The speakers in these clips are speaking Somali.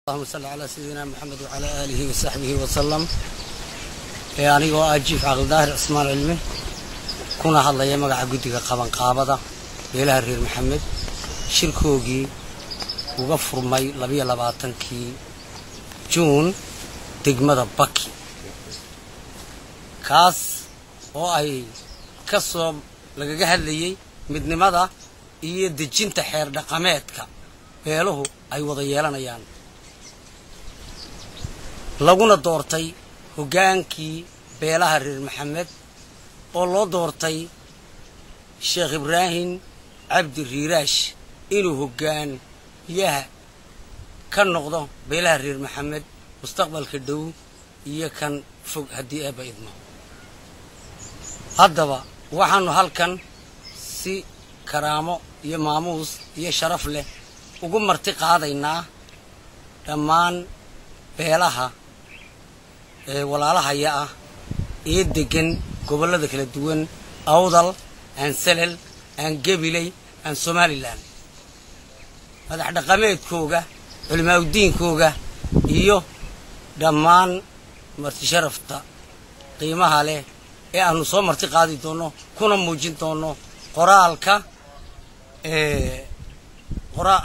Allahuma salli calaa sayidina Moxamed wacalaa aalihi wa saxbihi wasalam. Ee anigoo ah Jiif Caqli Daahir Cismaan Cilmi, kuna hadlaya magaca guddiga qabanqaabada beelaha reer Maxamed, shirkoogii uga furmay 22-kii Juun degmada Baki, kaas oo ay ka soo lagaga hadlayey midnimada iyo dejinta xeer dhaqameedka beeluhu ay wada yeelanayaan, laguna doortay hoggaankii beelaha reer Maxamed oo loo doortay Sheekh Ibraahim Cabdi Riiraash inuu hoggaanyaha ka noqdo beelaha reer Maxamed mustaqbalka dhow iyo kan fog haddii eebba idmo. Haddaba waxaannu halkan si karaamo iyo maamuus iyo sharaf leh ugu marti qaadaynaa dhammaan beelaha ee walaalahaya ah ee deggan gobollada kala duwan, Awdal aan Selel aan Gabiley aan Somalilan, madax dhaqameedkooga, culimaaudiinkooga iyo dhammaan marti sharafta qiimaha leh ee aanu soo marti qaadi doonno kuna muujin doonno qoraalka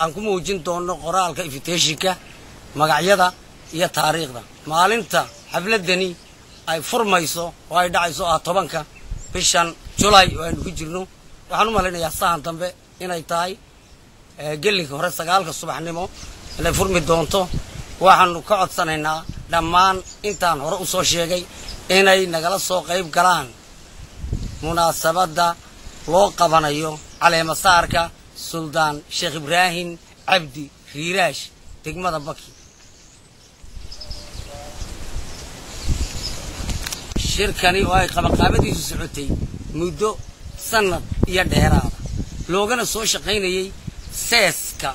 aan ku muujin doonno qoraalka invitationka, magacyada iyo taariikhda maalinta xafladdani ay furmayso oo ay dhacayso, ah 10-ka bishan Julay oo aynu ku jirno. Waxaan u malaynayaa sahan dambe inay tahay gelinka hore 9-ka subaxnimo inay furmi doonto. Waxaanu ka codsanaynaa dhammaan intaan hore u soo sheegay inay nagala soo qayb galaan munaasabadda loo qabanayo caleemasaarka Suldaan Sheekh Ibraahim Cabdi Riiraash degmada Baki. Shirkani oo ay qabanqaabadiisu socotay muddo sannad iyo dheeraada, loogana soo shaqaynayey seeska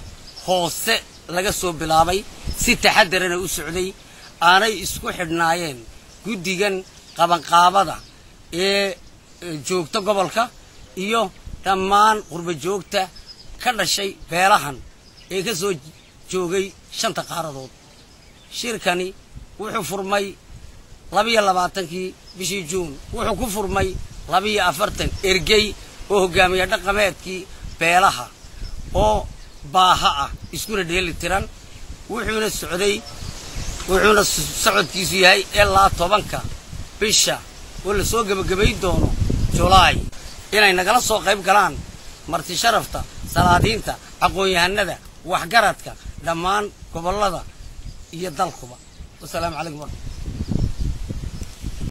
hoose laga soo bilaabay, si taxadarana u socday, aanay isku xidhnaayeen guddigan qabanqaabada ee joogta gobolka iyo dhammaan qurba joogta ka dhashay beelahan ee ka soo joogay shanta qaaradood. Shirkani wuxuu furmay 22-kii bishii Juun, wuxuu ku furmay 42 ergey oo hogaamiye dhaqameedkii beelaha oo baaha ah iskuna dheeli tiran, wuxuuna socday, wuxuuna socodkiisu yahay ilaa 10-ka bisha oo la soo gebagabayn doono Julaay. Inay nagala soo qayb galaan marti sharafta, salaadiinta, aqoon-yahanada, waxgaradka dhammaan gobollada iyo dalkuba. Wasalaamu calaykum.